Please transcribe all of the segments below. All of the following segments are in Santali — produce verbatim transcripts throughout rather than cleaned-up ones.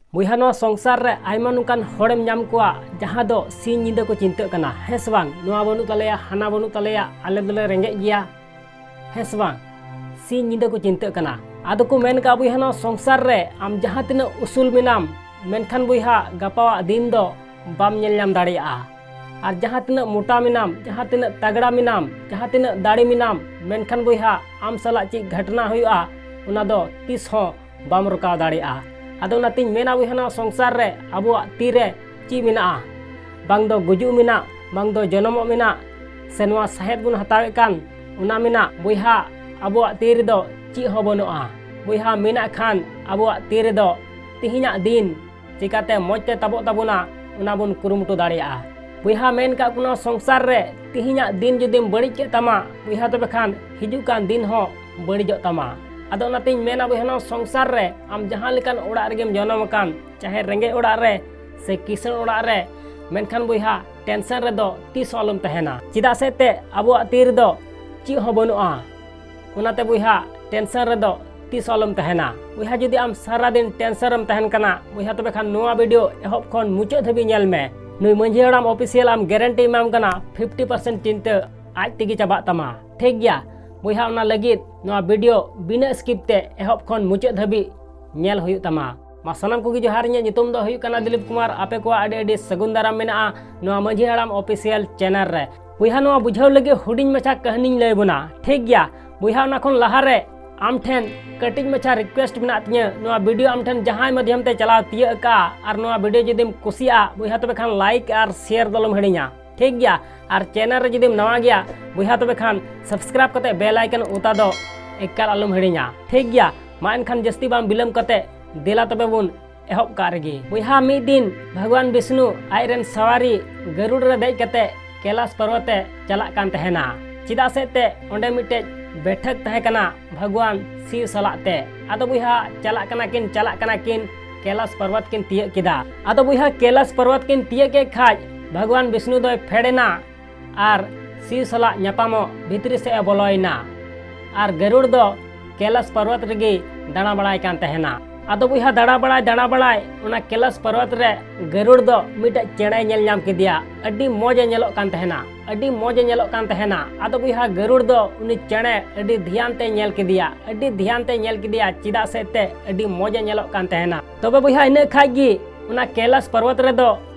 ᱵᱚᱭᱦᱟ, ᱱᱚᱣᱟ ᱥᱚᱝᱥᱟᱨ ᱨᱮ ᱟᱭᱢᱟ ᱱᱚᱝᱠᱟᱱ ᱦᱚᱲᱮᱢ ᱧᱟᱢ ᱠᱚᱣᱟ, ᱡᱟᱦᱟᱸ ᱫᱚ ᱥᱤᱧ ᱧᱤᱫᱟᱹ ᱠᱚ ᱪᱤᱱᱛᱟᱹᱜ ᱠᱟᱱᱟ, ᱦᱮᱸ ᱥᱮ ᱵᱟᱝ? ᱱᱚᱣᱟ ᱵᱟᱹᱱᱩᱜ ᱛᱟᱞᱮᱭᱟ, ᱦᱟᱱᱟ ᱵᱟᱹᱱᱩᱜ ᱛᱟᱞᱮᱭᱟ, ᱟᱞᱮ ᱫᱚᱞᱮ ᱨᱮᱸᱜᱮᱡ ᱜᱮᱭᱟ, ᱦᱮᱸ ᱥᱮ ᱵᱟᱝ? ᱥᱤᱧ ᱧᱤᱫᱟᱹ ᱠᱚ ᱪᱤᱱᱛᱟᱹᱜ ᱠᱟᱱᱟ᱾ ᱟᱫᱚ ᱠᱚ ᱢᱮᱱ ᱠᱟᱜᱼᱟ, ᱵᱚᱭᱦᱟ, ᱱᱚᱣᱟ ᱥᱚᱝᱥᱟᱨ ᱨᱮ ᱟᱢ ᱡᱟᱦᱟᱸ ᱛᱤᱱᱟᱹᱜ ᱩᱥᱩᱞ ᱢᱮᱱᱟᱢ, ᱢᱮᱱᱠᱷᱟᱱ ᱵᱚᱭᱦᱟ, ᱜᱟᱯᱟᱣᱟᱜ ᱫᱤᱱ ᱫᱚ ᱵᱟᱢ ᱧᱮᱞ ᱧᱟᱢ ᱫᱟᱲᱮᱭᱟᱜᱼᱟ᱾ ᱟᱨ ᱡᱟᱦᱟᱸ ᱛᱤᱱᱟᱹᱜ ᱢᱚᱴᱟ ᱢᱮᱱᱟᱢ, ᱡᱟᱦᱟᱸ ᱛᱤᱱᱟᱹᱜ ᱛᱟᱜᱲᱟ ᱢᱮᱱᱟᱢ, ᱡᱟᱦᱟᱸ ᱛᱤᱱᱟᱹᱜ ᱫᱟᱲᱮ ᱢᱮᱱᱟᱢ, ᱢᱮᱱᱠᱷᱟᱱ ᱵᱚᱭᱦᱟ, ᱟᱢ ᱥᱟᱞᱟᱜ ᱪᱮᱫ ᱜᱷᱚᱴᱱᱟ ᱦᱩᱭᱩᱜᱼᱟ, ᱚᱱᱟ ᱫᱚ ᱛᱤᱥ ᱦᱚᱸ ᱵᱟᱢ ᱨᱚᱠᱟᱣ ᱫᱟᱲᱮᱭᱟᱜᱼᱟ᱾ ᱟᱫᱚ ᱚᱱᱟᱛᱤᱧ ᱢᱮᱱᱟ ᱵᱚᱭᱦᱟ, ᱱᱚᱣᱟ ᱥᱚᱝᱥᱟᱨ ᱨᱮ ᱟᱵᱚᱣᱟᱜ ᱛᱤ ᱨᱮ ᱪᱮᱫ ᱢᱮᱱᱟᱜᱼᱟ? ᱵᱟᱝ ᱫᱚ ᱜᱩᱡᱩᱜ ᱢᱮᱱᱟᱜ, ᱵᱟᱝ ᱫᱚ ᱡᱚᱱᱚᱢᱚᱜ ᱢᱮᱱᱟᱜ, ᱥᱮ ᱱᱚᱣᱟ ᱥᱟᱦᱮᱫ ᱵᱚᱱ ᱦᱟᱛᱟᱣᱮᱫ ᱠᱟᱱ ᱚᱱᱟ ᱢᱮᱱᱟᱜ᱾ ᱵᱚᱭᱦᱟ, ᱟᱵᱚᱣᱟᱜ ᱛᱤ ᱨᱮᱫᱚ ᱪᱮᱫ ᱦᱚᱸ ᱵᱟᱹᱱᱩᱜᱼᱟ᱾ ᱵᱚᱭᱦᱟ, ᱢᱮᱱᱟᱜ ᱠᱷᱟᱱ ᱟᱵᱚᱣᱟᱜ ᱛᱤ ᱨᱮᱫᱚ ᱛᱮᱦᱮᱧᱟᱜ ᱫᱤᱱ ᱪᱤᱠᱟᱛᱮ ᱢᱚᱡᱽ ᱛᱮ ᱛᱟᱵᱚᱜ ᱛᱟᱵᱚᱱᱟ, ᱚᱱᱟ ᱵᱚᱱ ᱠᱩᱨᱩᱢᱩᱴᱩ ᱫᱟᱲᱮᱭᱟᱜᱼᱟ᱾ ᱵᱚᱭᱦᱟ, ᱢᱮᱱ ᱠᱟᱜ ᱠᱚ, ᱱᱚᱣᱟ ᱥᱚᱝᱥᱟᱨ ᱨᱮ ᱛᱮᱦᱮᱧᱟᱜ ᱫᱤᱱ ᱡᱩᱫᱤᱢ ᱵᱟᱹᱲᱤᱡ ᱠᱮᱫ ᱛᱟᱢᱟ, ᱵᱚᱭᱦᱟ, ᱛᱚᱵᱮ ᱠᱷᱟᱱ ᱦᱤᱡᱩᱜ ᱠᱟᱱ ᱫᱤᱱ ᱦᱚᱸ ᱵᱟᱹᱲᱤᱡᱚᱜ ᱛᱟᱢᱟ᱾ ᱟᱫᱚ ᱚᱱᱟᱛᱤᱧ ᱢᱮᱱᱟ ᱵᱚᱭᱦᱟ, ᱱᱚᱣᱟ ᱥᱚᱝᱥᱟᱨ ᱨᱮ ᱟᱢ ᱡᱟᱦᱟᱸ ᱞᱮᱠᱟᱱ ᱚᱲᱟᱜ ᱨᱮᱜᱮᱢ ᱡᱚᱱᱚᱢ ᱟᱠᱟᱱ, ᱪᱟᱦᱮ ᱨᱮᱸᱜᱮᱡ ᱚᱲᱟᱜ ᱨᱮ ᱥᱮ ᱠᱤᱥᱟᱹᱬ ᱚᱲᱟᱜ ᱨᱮ, ᱢᱮᱱᱠᱷᱟᱱ ᱵᱚᱭᱦᱟ, ᱴᱮᱱᱥᱚᱱ ᱨᱮᱫᱚ ᱛᱤᱥ ᱦᱚᱸ ᱟᱞᱚᱢ ᱛᱟᱦᱮᱱᱟ᱾ ᱪᱮᱫᱟᱜ ᱥᱮ ᱛᱮ ᱟᱵᱚᱣᱟᱜ ᱛᱤ ᱨᱮᱫᱚ ᱪᱮᱫ ᱦᱚᱸ ᱵᱟᱹᱱᱩᱜᱼᱟ᱾ ᱚᱱᱟᱛᱮ ᱵᱚᱭᱦᱟ, ᱴᱮᱱᱥᱚᱱ ᱨᱮᱫᱚ ᱛᱤᱥ ᱦᱚᱸ ᱟᱞᱚᱢ ᱛᱟᱦᱮᱱᱟ᱾ ᱵᱚᱭᱦᱟ, ᱡᱩᱫᱤ ᱟᱢ ᱥᱟᱨᱟ ᱫᱤᱱ ᱴᱮᱱᱥᱚᱱ ᱨᱮᱢ ᱛᱟᱦᱮᱱ ᱠᱟᱱᱟ, ᱵᱚᱭᱦᱟ, ᱛᱚᱵᱮ ᱠᱷᱟᱱ ᱱᱚᱣᱟ ᱵᱷᱤᱰᱤᱭᱳ ᱮᱦᱚᱵ ᱠᱷᱚᱱ ᱢᱩᱪᱟᱹᱫ ᱫᱷᱟᱹᱵᱤᱡ ᱧᱮᱞ ᱢᱮ᱾ ᱱᱩᱭ ᱢᱟᱹᱡᱷᱤ ᱦᱟᱲᱟᱢ ᱚᱯᱷᱤᱥᱤᱭᱟᱞ ᱟᱢ ᱜᱮᱨᱮᱱᱴᱤ ᱮᱢᱟᱢ ᱠᱟᱱᱟ, ᱯᱷᱤᱯᱴᱤ ᱯᱟᱨᱥᱮᱱᱴ ᱪᱤᱱᱛᱟᱹ ᱟᱡ ᱛᱮᱜᱮ ᱪᱟᱵᱟᱜ ᱛᱟᱢᱟ᱾ ᱴᱷᱤᱠ ᱜᱮᱭᱟ ᱵᱚᱭᱦᱟ, ᱚᱱᱟ ᱞᱟᱹᱜᱤᱫ ᱱᱚᱣᱟ ᱵᱷᱤᱰᱤᱭᱳ ᱵᱤᱱᱟᱹ ᱥᱠᱤᱯ ᱛᱮ ᱮᱦᱚᱵ ᱠᱷᱚᱱ ᱢᱩᱪᱟᱹᱫ ᱫᱷᱟᱹᱵᱤᱡ ᱧᱮᱞ ᱦᱩᱭᱩᱜ ᱛᱟᱢᱟ᱾ ᱢᱟ ᱥᱟᱱᱟᱢ ᱠᱚᱜᱮ ᱡᱚᱦᱟᱨ, ᱤᱧᱟᱹᱜ ᱧᱩᱛᱩᱢ ᱫᱚ ᱦᱩᱭᱩᱜ ᱠᱟᱱᱟ ᱫᱤᱞᱤᱯ ᱠᱩᱢᱟᱨ᱾ ᱟᱯᱮ ᱠᱚᱣᱟᱜ ᱟᱹᱰᱤ ᱟᱹᱰᱤ ᱥᱟᱹᱜᱩᱱ ᱫᱟᱨᱟᱢ ᱢᱮᱱᱟᱜᱼᱟ ᱱᱚᱣᱟ ᱢᱟᱹᱡᱷᱤ ᱦᱟᱲᱟᱢ ᱚᱯᱷᱤᱥᱤᱭᱟᱞ ᱪᱮᱱᱮᱞ ᱨᱮ᱾ ᱵᱚᱭᱦᱟ, ᱱᱚᱣᱟ ᱵᱩᱡᱷᱟᱹᱣ ᱞᱟᱹᱜᱤᱫ ᱦᱩᱰᱤᱧ ᱢᱟᱪᱷᱟ ᱠᱟᱹᱦᱱᱤᱧ ᱞᱟᱹᱭ ᱵᱚᱱᱟ, ᱴᱷᱤᱠ ᱜᱮᱭᱟ? ᱵᱚᱭᱦᱟ, ᱚᱱᱟ ᱠᱷᱚᱱ ᱞᱟᱦᱟᱨᱮ ᱟᱢ ᱴᱷᱮᱱ ᱠᱟᱹᱴᱤᱡ ᱢᱟᱪᱷᱟ ᱨᱤᱠᱩᱭᱮᱥᱴ ᱢᱮᱱᱟᱜ ᱛᱤᱧᱟᱹ, ᱱᱚᱣᱟ ᱵᱷᱤᱰᱤᱭᱳ ᱟᱢ ᱴᱷᱮᱱ ᱡᱟᱦᱟᱸᱭ ᱢᱟᱫᱽᱫᱷᱚᱢ ᱛᱮ ᱪᱟᱞᱟᱣ ᱛᱤᱭᱟᱹᱜ ᱟᱠᱟᱫᱼᱟ ᱟᱨ ᱱᱚᱣᱟ ᱵᱷᱤᱰᱤᱭᱳ ᱡᱩᱫᱤᱢ ᱠᱩᱥᱤᱭᱟᱜᱼᱟ, ᱵᱚᱭᱦᱟ, ᱛᱚᱵᱮ ᱠᱷᱟᱱ ᱞᱟᱭᱤᱠ ᱟᱨ ᱥᱮᱭᱟᱨ ᱫᱚ ᱟᱞᱚᱢ ᱦᱤᱲᱤᱧᱟ, ᱴᱷᱤᱠ ᱜᱮᱭᱟ? ᱟᱨ ᱪᱮᱱᱮᱞ ᱨᱮ ᱡᱩᱫᱤᱢ ᱱᱟᱣᱟ ᱜᱮᱭᱟ, ᱵᱚᱭᱦᱟ, ᱛᱚᱵᱮ ᱠᱷᱟᱱ ᱥᱟᱵᱥᱠᱨᱟᱭᱤᱵ ᱠᱟᱛᱮ ᱵᱮᱞ ᱟᱭᱠᱚᱱ ᱚᱛᱟ ᱫᱚ ᱮᱠᱟᱞ ᱟᱞᱚᱢ ᱦᱤᱲᱤᱧᱟ, ᱴᱷᱤᱠ ᱜᱮᱭᱟ? ᱢᱟ ᱮᱱᱠᱷᱟᱱ ᱡᱟᱹᱥᱛᱤ ᱵᱟᱝ ᱵᱤᱞᱚᱢ ᱠᱟᱛᱮ ᱫᱮᱞᱟ ᱛᱚᱵᱮ ᱵᱚᱱ ᱮᱦᱚᱵ ᱠᱟᱜ ᱨᱮᱜᱮ᱾ ᱵᱚᱭᱦᱟ, ᱢᱤᱫ ᱫᱤᱱ ᱵᱷᱟᱜᱽᱣᱟᱱ ᱵᱤᱥᱱᱩ ᱟᱡ ᱨᱮᱱ ᱥᱟᱣᱟᱨᱤ ᱜᱟᱹᱨᱩᱲ ᱨᱮ ᱫᱮᱡ ᱠᱟᱛᱮ ᱠᱮᱞᱟᱥ ᱯᱚᱨᱵᱚᱛ ᱮ ᱪᱟᱞᱟᱜ ᱠᱟᱱ ᱛᱟᱦᱮᱱᱟ᱾ ᱪᱮᱫᱟᱜ ᱥᱮ ᱛᱮ ᱚᱸᱰᱮ ᱢᱤᱫᱴᱮᱡ ᱵᱮᱴᱷᱟᱹᱠ ᱛᱟᱦᱮᱸ ᱠᱟᱱᱟ ᱵᱷᱟᱜᱽᱣᱟᱱ ᱥᱤᱣ ᱥᱟᱞᱟᱜ ᱛᱮ᱾ ᱟᱫᱚ ᱵᱚᱭᱦᱟ, ᱪᱟᱞᱟᱜ ᱠᱟᱱᱟ ᱠᱤᱱ, ᱪᱟᱞᱟᱜ ᱠᱟᱱᱟ ᱠᱤᱱ, ᱠᱮᱞᱟᱥ ᱯᱚᱨᱵᱚᱛ ᱠᱤᱱ ᱛᱤᱭᱟᱹᱜ ᱠᱮᱫᱟ᱾ ᱟᱫᱚ ᱵᱚᱭᱦᱟ, ᱠᱮᱞᱟᱥ ᱯᱚᱨᱵᱚᱛ ᱠᱤᱱ ᱛᱤᱭᱟᱹᱜ ᱠᱮᱫ ᱠᱷᱟᱡ ᱵᱷᱟᱜᱽᱣᱟᱱ ᱵᱤᱥᱱᱩ ᱫᱚᱭ ᱯᱷᱮᱰ ᱮᱱᱟ ᱟᱨ ᱥᱤᱣ ᱥᱟᱞᱟᱜ ᱧᱟᱯᱟᱢᱚᱜ ᱵᱷᱤᱛᱨᱤ ᱥᱮᱫ ᱮ ᱵᱚᱞᱚᱭᱮᱱᱟ᱾ ᱟᱨ ᱜᱟᱹᱨᱩᱲ ᱫᱚ ᱠᱮᱞᱟᱥ ᱯᱚᱨᱵᱚᱛ ᱨᱮᱜᱮ ᱫᱟᱬᱟ ᱵᱟᱲᱟᱭ ᱠᱟᱱ ᱛᱟᱦᱮᱱᱟ᱾ ᱟᱫᱚ ᱵᱚᱭᱦᱟ, ᱫᱟᱬᱟ ᱵᱟᱲᱟᱭ ᱫᱟᱬᱟ ᱵᱟᱲᱟᱭ ᱚᱱᱟ ᱠᱮᱞᱟᱥ ᱯᱚᱨᱵᱚᱛ ᱨᱮ ᱜᱟᱹᱨᱩᱲ ᱫᱚ ᱢᱤᱫᱴᱮᱡ ᱪᱮᱬᱮᱭ ᱧᱮᱞ ᱧᱟᱢ ᱠᱮᱫᱮᱭᱟ᱾ ᱟᱹᱰᱤ ᱢᱚᱡᱽ ᱮ ᱧᱮᱞᱚᱜ ᱠᱟᱱ ᱛᱟᱦᱮᱱᱟ, ᱟᱹᱰᱤ ᱢᱚᱡᱽ ᱮ ᱧᱮᱞᱚᱜ ᱠᱟᱱ ᱛᱟᱦᱮᱱᱟ᱾ ᱟᱫᱚ ᱵᱚᱭᱦᱟ, ᱜᱟᱹᱨᱩᱲ ᱫᱚ ᱩᱱᱤ ᱪᱮᱬᱮ ᱟᱹᱰᱤ ᱫᱷᱮᱭᱟᱱ ᱛᱮ ᱧᱮᱞ ᱠᱮᱫᱮᱭᱟ, ᱟᱹᱰᱤ ᱫᱷᱮᱭᱟᱱ ᱛᱮ ᱧᱮᱞ ᱠᱮᱫᱮᱭᱟ, ᱪᱮᱫᱟᱜ ᱥᱮ ᱮᱱᱛᱮ ᱟᱹᱰᱤ ᱢᱚᱡᱽ ᱮ ᱧᱮᱞᱚᱜ ᱠᱟᱱ ᱛᱟᱦᱮᱱᱟ᱾ ᱛᱚᱵᱮ ᱵᱚᱭᱦᱟ, ᱤᱱᱟᱹᱜ ᱠᱷᱟᱡ ᱜᱮ ᱚᱱᱟ ᱠᱮᱞᱟᱥ ᱯᱚᱨᱵᱚᱛ ᱨᱮᱫᱚ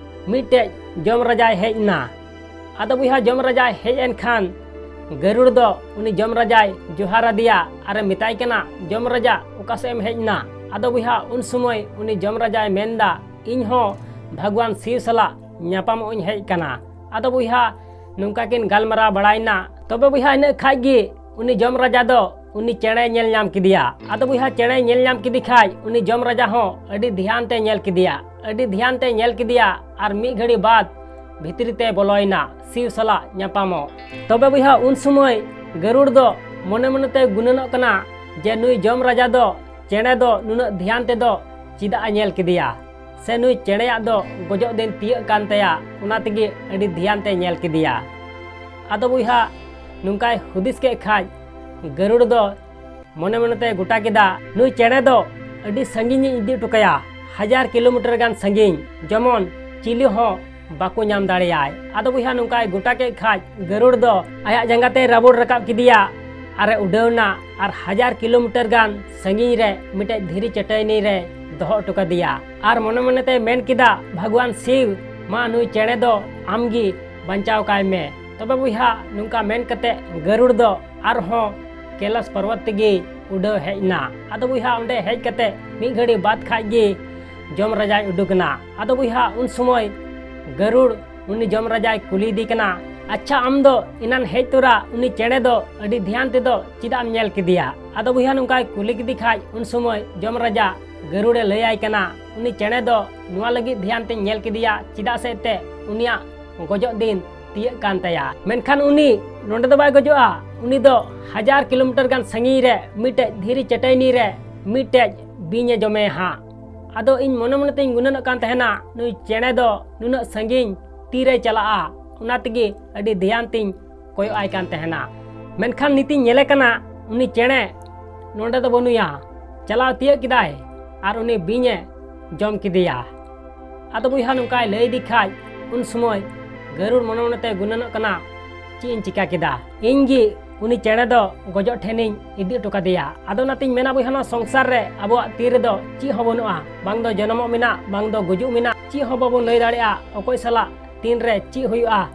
ᱢᱤᱫᱴᱮᱡ ᱡᱚᱢ ᱨᱟᱡᱟᱭ ᱦᱮᱡ ᱮᱱᱟ᱾ ᱟᱫᱚ ᱵᱚᱭᱦᱟ, ᱡᱚᱢ ᱨᱟᱡᱟᱭ ᱦᱮᱡ ᱮᱱ ᱠᱷᱟᱱ ᱜᱟᱹᱨᱩᱲ ᱫᱚ ᱩᱱᱤ ᱡᱚᱢ ᱨᱟᱡᱟᱭ ᱡᱚᱦᱟᱨ ᱟᱫᱮᱭᱟ ᱟᱨᱮ ᱢᱮᱛᱟᱭ ᱠᱟᱱᱟ, "ᱡᱚᱢ ᱨᱟᱡᱟ, ᱚᱠᱟ ᱥᱮᱫ ᱮᱢ ᱦᱮᱡ ᱮᱱᱟ?" ᱟᱫᱚ ᱵᱚᱭᱦᱟ, ᱩᱱ ᱥᱚᱢᱚᱭ ᱩᱱᱤ ᱡᱚᱢ ᱨᱟᱡᱟᱭ ᱢᱮᱱᱫᱟ, "ᱤᱧ ᱦᱚᱸ ᱵᱷᱟᱜᱽᱣᱟᱱ ᱥᱤᱵ ᱥᱟᱞᱟᱜ ᱧᱟᱯᱟᱢᱚᱜ ᱤᱧ ᱦᱮᱡ ᱠᱟᱱᱟ᱾" ᱟᱫᱚ ᱵᱚᱭᱦᱟ, ᱱᱚᱝᱠᱟ ᱠᱤᱱ ᱜᱟᱞᱢᱟᱨᱟᱣ ᱵᱟᱲᱟᱭᱮᱱᱟ᱾ ᱛᱚᱵᱮ ᱵᱚᱭᱦᱟ, ᱤᱱᱟᱹᱜ ᱠᱷᱟᱡ ᱜᱮ ᱩᱱᱤ ᱡᱚᱢ ᱨᱟᱡᱟ ᱫᱚ ᱩᱱᱤ ᱪᱮᱬᱮᱭ ᱧᱮᱞ ᱧᱟᱢ ᱠᱮᱫᱮᱭᱟ᱾ ᱟᱫᱚ ᱵᱚᱭᱦᱟ, ᱪᱮᱬᱮᱭ ᱧᱮᱞ ᱧᱟᱢ ᱠᱮᱫᱮ ᱠᱷᱟᱡ ᱩᱱᱤ ᱡᱚᱢ ᱨᱟᱡᱟ ᱦᱚᱸ ᱟᱹᱰᱤ ᱫᱷᱮᱭᱟᱱ ᱛᱮ ᱧᱮᱞ ᱠᱮᱫᱮᱭᱟ, ᱟᱹᱰᱤ ᱫᱷᱮᱭᱟᱱ ᱛᱮ ᱧᱮᱞ ᱠᱮᱫᱮᱭᱟ᱾ ᱟᱨ ᱢᱤᱫ ᱜᱷᱟᱹᱲᱤ ᱵᱟᱫ ᱵᱷᱤᱛᱨᱤ ᱛᱮ ᱵᱚᱞᱚᱭᱮᱱᱟ ᱥᱤᱵ ᱥᱟᱞᱟᱜ ᱧᱟᱯᱟᱢᱚᱜ᱾ ᱛᱚᱵᱮ ᱵᱚᱭᱦᱟ, ᱩᱱ ᱥᱚᱢᱚᱭ ᱜᱟᱹᱨᱩᱲ ᱫᱚ ᱢᱚᱱᱮ ᱢᱚᱱᱮ ᱛᱮ ᱜᱩᱱᱟᱹᱱᱚᱜ ᱠᱟᱱᱟ ᱡᱮ ᱱᱩᱭ ᱡᱚᱢ ᱨᱟᱡᱟ ᱫᱚ ᱪᱮᱬᱮ ᱫᱚ ᱱᱩᱱᱟᱹᱜ ᱫᱷᱮᱭᱟᱱ ᱛᱮᱫᱚ ᱪᱮᱫᱟᱜ ᱮ ᱧᱮᱞ ᱠᱮᱫᱮᱭᱟ, ᱥᱮ ᱱᱩᱭ ᱪᱮᱬᱮᱭᱟᱜ ᱫᱚ ᱜᱚᱡᱚᱜ ᱫᱤᱱ ᱛᱤᱭᱟᱹᱜ ᱠᱟᱱ ᱛᱟᱭᱟ, ᱚᱱᱟ ᱛᱮᱜᱮ ᱟᱹᱰᱤ ᱫᱷᱮᱭᱟᱱ ᱛᱮ ᱧᱮᱞ ᱠᱮᱫᱮᱭᱟ᱾ ᱟᱫᱚ ᱵᱚᱭᱦᱟ, ᱱᱚᱝᱠᱟᱭ ᱦᱩᱫᱤᱥ ᱠᱮᱫ ᱠᱷᱟᱡ, ᱜᱟᱹᱨᱩᱲ ᱫᱚ ᱢᱚᱱᱮ ᱢᱚᱱᱮ ᱛᱮ ᱜᱚᱴᱟ ᱠᱮᱫᱟ, ᱱᱩᱭ ᱪᱮᱬᱮ ᱫᱚ ᱟᱹᱰᱤ ᱥᱟᱺᱜᱤᱧ ᱤᱧ ᱤᱫᱤ ᱦᱚᱴᱚ ᱠᱟᱭᱟ, ᱦᱟᱡᱟᱨ ᱠᱤᱞᱳᱢᱤᱴᱟᱨ ᱜᱟᱱ ᱥᱟᱺᱜᱤᱧ, ᱡᱮᱢᱚᱱ ᱪᱤᱞᱤ ᱦᱚᱸ ᱵᱟᱠᱚ ᱧᱟᱢ ᱫᱟᱲᱮᱭᱟᱭ᱾ ᱟᱫᱚ ᱵᱚᱭᱦᱟ, ᱱᱚᱝᱠᱟᱭ ᱜᱚᱴᱟ ᱠᱮᱫ ᱠᱷᱟᱡ, ᱜᱟᱹᱨᱩᱲ ᱫᱚ ᱟᱭᱟᱜ ᱡᱟᱸᱜᱟ ᱛᱮᱭ ᱨᱟᱵᱚᱲ ᱨᱟᱠᱟᱵ ᱠᱮᱫᱮᱭᱟ ᱟᱨᱮ ᱩᱰᱟᱹᱣ ᱮᱱᱟ᱾ ᱟᱨ ᱦᱟᱡᱟᱨ ᱠᱤᱞᱳᱢᱤᱴᱟᱨ ᱜᱟᱱ ᱥᱟᱺᱜᱤᱧ ᱨᱮ ᱢᱤᱫᱴᱮᱡ ᱫᱷᱤᱨᱤ ᱪᱟᱹᱴᱟᱹᱭᱱᱤ ᱨᱮ ᱫᱚᱦᱚ ᱦᱚᱴᱚ ᱠᱟᱫᱮᱭᱟ᱾ ᱟᱨ ᱢᱚᱱᱮ ᱢᱚᱱᱮ ᱛᱮ ᱢᱮᱱ ᱠᱮᱫᱟ, ᱵᱷᱟᱜᱽᱣᱟᱱ ᱥᱤᱵ, ᱢᱟ ᱱᱩᱭ ᱪᱮᱬᱮ ᱫᱚ ᱟᱢ ᱜᱮ ᱵᱟᱧᱪᱟᱣ ᱠᱟᱭ ᱢᱮ᱾ ᱛᱚᱵᱮ ᱵᱚᱭᱦᱟ, ᱱᱚᱝᱠᱟ ᱢᱮᱱ ᱠᱟᱛᱮ ᱜᱟᱹᱨᱩᱲ ᱫᱚ ᱟᱨᱦᱚᱸ ᱠᱮᱞᱟᱥ ᱯᱚᱨᱵᱚᱛ ᱛᱮᱜᱮ ᱩᱰᱟᱹᱣ ᱦᱮᱡ ᱮᱱᱟ᱾ ᱟᱫᱚ ᱵᱚᱭᱦᱟ, ᱚᱸᱰᱮ ᱦᱮᱡ ᱠᱟᱛᱮ ᱢᱤᱫ ᱜᱷᱟᱹᱲᱤ ᱵᱟᱫ ᱠᱷᱟᱡ ᱜᱮ ᱡᱚᱢ ᱨᱟᱡᱟᱭ ᱩᱰᱩᱠ ᱮᱱᱟ᱾ ᱟᱫᱚ ᱵᱚᱭᱦᱟ, ᱩᱱ ᱥᱚᱢᱚᱭ ᱜᱟᱹᱨᱩᱲ ᱩᱱᱤ ᱡᱚᱢ ᱨᱟᱡᱟᱭ ᱠᱩᱞᱤᱭᱮᱫᱮ ᱠᱟᱱᱟ, "ᱟᱪᱪᱷᱟ, ᱟᱢ ᱫᱚ ᱮᱱᱟᱱ ᱦᱮᱡ ᱛᱚᱨᱟ ᱩᱱᱤ ᱪᱮᱬᱮ ᱫᱚ ᱟᱹᱰᱤ ᱫᱷᱮᱭᱟᱱ ᱛᱮᱫᱚ ᱪᱮᱫᱟᱜ ᱮᱢ ᱧᱮᱞ ᱠᱮᱫᱮᱭᱟ?" ᱟᱫᱚ ᱵᱚᱭᱦᱟ, ᱱᱚᱝᱠᱟᱭ ᱠᱩᱞᱤ ᱠᱮᱫᱮ ᱠᱷᱟᱡ, ᱩᱱ ᱥᱚᱢᱚᱭ ᱡᱚᱢ ᱨᱟᱡᱟ ᱜᱟᱹᱨᱩᱲᱮ ᱞᱟᱹᱭᱟᱭ ᱠᱟᱱᱟ, ᱩᱱᱤ ᱪᱮᱬᱮ ᱫᱚ ᱱᱚᱣᱟ ᱞᱟᱹᱜᱤᱫ ᱫᱷᱮᱭᱟᱱ ᱛᱮᱧ ᱧᱮᱞ ᱠᱮᱫᱮᱭᱟ, ᱪᱮᱫᱟᱜ ᱥᱮ ᱮᱱᱛᱮ ᱩᱱᱤᱭᱟᱜ ᱜᱚᱡᱚᱜ ᱫᱤᱱ ᱛᱤᱭᱟᱹᱜ ᱠᱟᱱ ᱛᱟᱭᱟ᱾ ᱢᱮᱱᱠᱷᱟᱱ ᱩᱱᱤ ᱱᱚᱸᱰᱮ ᱫᱚ ᱵᱟᱭ ᱜᱚᱡᱚᱜᱼᱟ, ᱩᱱᱤ ᱫᱚ ᱦᱟᱡᱟᱨ ᱠᱤᱞᱳᱢᱤᱴᱟᱨ ᱜᱟᱱ ᱥᱟᱺᱜᱤᱧ ᱨᱮ ᱢᱤᱫᱴᱮᱡ ᱫᱷᱤᱨᱤ ᱪᱟᱹᱴᱟᱹᱭᱱᱤ ᱨᱮ ᱢᱤᱫᱴᱮᱡ ᱵᱤᱧᱮ ᱡᱚᱢᱮᱭᱟ ᱦᱟᱸᱜ᱾ ᱟᱫᱚ ᱤᱧ ᱢᱚᱱᱮ ᱢᱚᱱᱮ ᱛᱮᱧ ᱜᱩᱱᱟᱹᱱᱚᱜ ᱠᱟᱱ ᱛᱟᱦᱮᱱᱟ, ᱱᱩᱭ ᱪᱮᱬᱮ ᱫᱚ ᱱᱩᱱᱟᱹᱜ ᱥᱟᱺᱜᱤᱧ ᱛᱤᱨᱮᱭ ᱪᱟᱞᱟᱜᱼᱟ, ᱚᱱᱟ ᱛᱮᱜᱮ ᱟᱹᱰᱤ ᱫᱷᱮᱭᱟᱱ ᱛᱤᱧ ᱠᱚᱭᱚᱜ ᱟᱭ ᱠᱟᱱ ᱛᱟᱦᱮᱱᱟ᱾ ᱢᱮᱱᱠᱷᱟᱱ ᱱᱤᱛᱤᱧ ᱧᱮᱞᱮ ᱠᱟᱱᱟ, ᱩᱱᱤ ᱪᱮᱬᱮ ᱱᱚᱸᱰᱮ ᱫᱚ ᱵᱟᱹᱱᱩᱭᱟ, ᱪᱟᱞᱟᱣ ᱛᱤᱭᱟᱹᱜ ᱠᱮᱫᱟᱭ᱾ ᱟᱨ ᱩᱱᱤ ᱵᱤᱧ ᱮ ᱡᱚᱢ ᱠᱮᱫᱮᱭᱟ᱾ ᱟᱫᱚ ᱵᱚᱭᱦᱟ, ᱱᱚᱝᱠᱟᱭ ᱞᱟᱹᱭ ᱤᱫᱤ ᱠᱷᱟᱡ, ᱩᱱ ᱥᱚᱢᱚᱭ ᱜᱟᱹᱨᱩᱲ ᱢᱚᱱᱮ ᱢᱚᱱᱮᱛᱮ ᱜᱩᱱᱟᱹᱱᱚᱜ ᱠᱟᱱᱟ, ᱪᱮᱫ ᱤᱧ ᱪᱤᱠᱟ ᱠᱮᱫᱟ? ᱤᱧ ᱜᱮ ᱩᱱᱤ ᱪᱮᱬᱮ ᱫᱚ ᱜᱚᱡᱚᱜ ᱴᱷᱮᱱᱤᱧ ᱤᱫᱤ ᱦᱚᱴᱚ ᱠᱟᱫᱮᱭᱟ᱾ ᱟᱫᱚ ᱚᱱᱟᱛᱤᱧ ᱢᱮᱱᱟ ᱵᱚᱭᱦᱟ, ᱱᱚᱣᱟ ᱥᱚᱝᱥᱟᱨ ᱨᱮ ᱟᱵᱚᱣᱟᱜ ᱛᱤ ᱨᱮᱫᱚ ᱪᱮᱫ ᱦᱚᱸ ᱵᱟᱹᱱᱩᱜᱼᱟ, ᱵᱟᱝ ᱫᱚ ᱡᱚᱱᱚᱢᱚᱜ ᱢᱮᱱᱟᱜ, ᱵᱟᱝ ᱫᱚ ᱜᱩᱡᱩᱜ ᱢᱮᱱᱟᱜ, ᱪᱮᱫ ᱦᱚᱸ ᱵᱟᱵᱚᱱ ᱞᱟᱹᱭ ᱫᱟᱲᱮᱭᱟᱜᱼᱟ ᱚᱠᱚᱭ ᱥᱟᱞᱟᱜ ᱛᱤᱱᱨᱮ ᱪᱮᱫ ᱦᱩᱭᱩᱜᱼᱟ,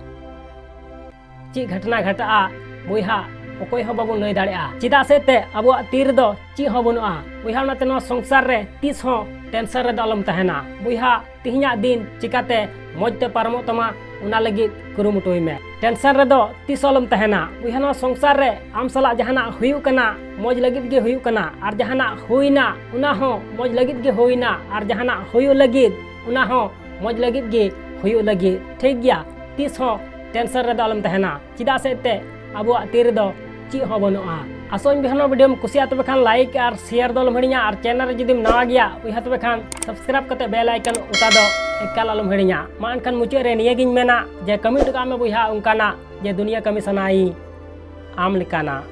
ᱪᱮᱫ ᱜᱷᱚᱴᱱᱟ ᱜᱷᱟᱴᱟᱜᱼᱟ ᱵᱚᱭᱦᱟ, ᱚᱠᱚᱭ ᱦᱚᱸ ᱵᱟᱵᱚᱱ ᱞᱟᱹᱭ ᱫᱟᱲᱮᱭᱟᱜᱼᱟ᱾ ᱪᱮᱫᱟᱜ ᱥᱮ ᱛᱮ ᱟᱵᱚᱣᱟᱜ ᱛᱤ ᱨᱮᱫᱚ ᱪᱮᱫ ᱦᱚᱸ ᱵᱟᱹᱱᱩᱜᱼᱟ ᱵᱚᱭᱦᱟ᱾ ᱚᱱᱟᱛᱮ ᱱᱚᱣᱟ ᱥᱚᱝᱥᱟᱨ ᱨᱮ ᱛᱤᱥ ᱦᱚᱸ ᱴᱮᱱᱥᱚᱱ ᱨᱮᱫᱚ ᱟᱞᱚᱢ ᱛᱟᱦᱮᱱᱟ ᱵᱚᱭᱦᱟ᱾ ᱛᱮᱦᱮᱧᱟᱜ ᱫᱤᱱ ᱪᱤᱠᱟᱛᱮ ᱢᱚᱡᱽ ᱛᱮ ᱯᱟᱨᱚᱢᱚᱜ ᱛᱟᱢᱟ, ᱚᱱᱟ ᱞᱟᱹᱜᱤᱫ ᱠᱩᱨᱩᱢᱩᱴᱩᱭ ᱢᱮ᱾ ᱴᱮᱱᱥᱚᱱ ᱨᱮᱫᱚ ᱛᱤᱥ ᱦᱚᱸ ᱟᱞᱚᱢ ᱛᱟᱦᱮᱱᱟ ᱵᱚᱭᱦᱟ᱾ ᱱᱚᱣᱟ ᱥᱚᱝᱥᱟᱨ ᱨᱮ ᱟᱢ ᱥᱟᱞᱟᱜ ᱡᱟᱦᱟᱱᱟᱜ ᱦᱩᱭᱩᱜ ᱠᱟᱱᱟ, ᱢᱚᱡᱽ ᱞᱟᱹᱜᱤᱫ ᱜᱮ ᱦᱩᱭᱩᱜ ᱠᱟᱱᱟ, ᱟᱨ ᱡᱟᱦᱟᱱᱟᱜ ᱦᱩᱭᱱᱟ, ᱚᱱᱟ ᱦᱚᱸ ᱢᱚᱡᱽ ᱞᱟᱹᱜᱤᱫ ᱜᱮ ᱦᱩᱭᱱᱟ, ᱟᱨ ᱡᱟᱦᱟᱱᱟᱜ ᱦᱩᱭᱩᱜ ᱞᱟᱹᱜᱤᱫ, ᱚᱱᱟ ᱦᱚᱸ ᱢᱚᱡᱽ ᱞᱟᱹᱜᱤᱫ ᱜᱮ ᱦᱩᱭᱩᱜ ᱞᱟᱹᱜᱤᱫ, ᱴᱷᱤᱠ ᱜᱮᱭᱟ? ᱛᱤᱥ ᱦᱚᱸ ᱴᱮᱱᱥᱚᱱ ᱨᱮᱫᱚ ᱟᱞᱚᱢ ᱛᱟᱦᱮᱱᱟ, ᱪᱮᱫᱟᱜ ᱥᱮ ᱮᱱᱛᱮ ᱟᱵᱚᱣᱟᱜ ᱛᱤ ᱨᱮᱫᱚ ᱪᱮᱫ ᱦᱚᱸ ᱵᱟᱹᱱᱩᱜᱼᱟ᱾ ᱟᱥᱚᱜ ᱟᱹᱧ ᱵᱚᱭᱦᱟ, ᱱᱚᱣᱟ ᱵᱷᱤᱰᱤᱭᱳᱢ ᱠᱩᱥᱤᱭᱟᱜᱼᱟ, ᱛᱚᱵᱮ ᱠᱷᱟᱱ ᱞᱟᱭᱤᱠ ᱟᱨ ᱥᱮᱭᱟᱨ ᱫᱚ ᱟᱞᱚᱢ ᱦᱤᱲᱤᱧᱟ, ᱟᱨ ᱪᱮᱱᱮᱞ ᱨᱮ ᱡᱩᱫᱤᱢ ᱱᱟᱣᱟ ᱜᱮᱭᱟ ᱵᱚᱭᱦᱟ, ᱛᱚᱵᱮ ᱠᱷᱟᱱ ᱥᱟᱵᱥᱠᱨᱟᱭᱤᱵ ᱠᱟᱛᱮ ᱵᱮᱞ ᱟᱭᱠᱚᱱ ᱚᱛᱟ ᱫᱚ ᱮᱠᱟᱞ ᱟᱞᱚᱢ ᱦᱤᱲᱤᱧᱟ᱾ ᱢᱟ ᱮᱱᱠᱷᱟᱱ ᱢᱩᱪᱟᱹᱫ ᱨᱮ ᱱᱤᱭᱟᱹᱜᱤᱧ ᱢᱮᱱᱟ ᱡᱮ ᱠᱟᱹᱢᱤ ᱦᱚᱴᱚ ᱠᱟᱜ ᱢᱮ ᱵᱚᱭᱦᱟ ᱚᱱᱠᱟᱱᱟᱜ ᱡᱮ ᱫᱩᱱᱤᱭᱟᱹ ᱠᱟᱹᱢᱤ ᱥᱟᱱᱟᱭᱤᱧ ᱟᱢ ᱞᱮᱠᱟᱱᱟᱜ᱾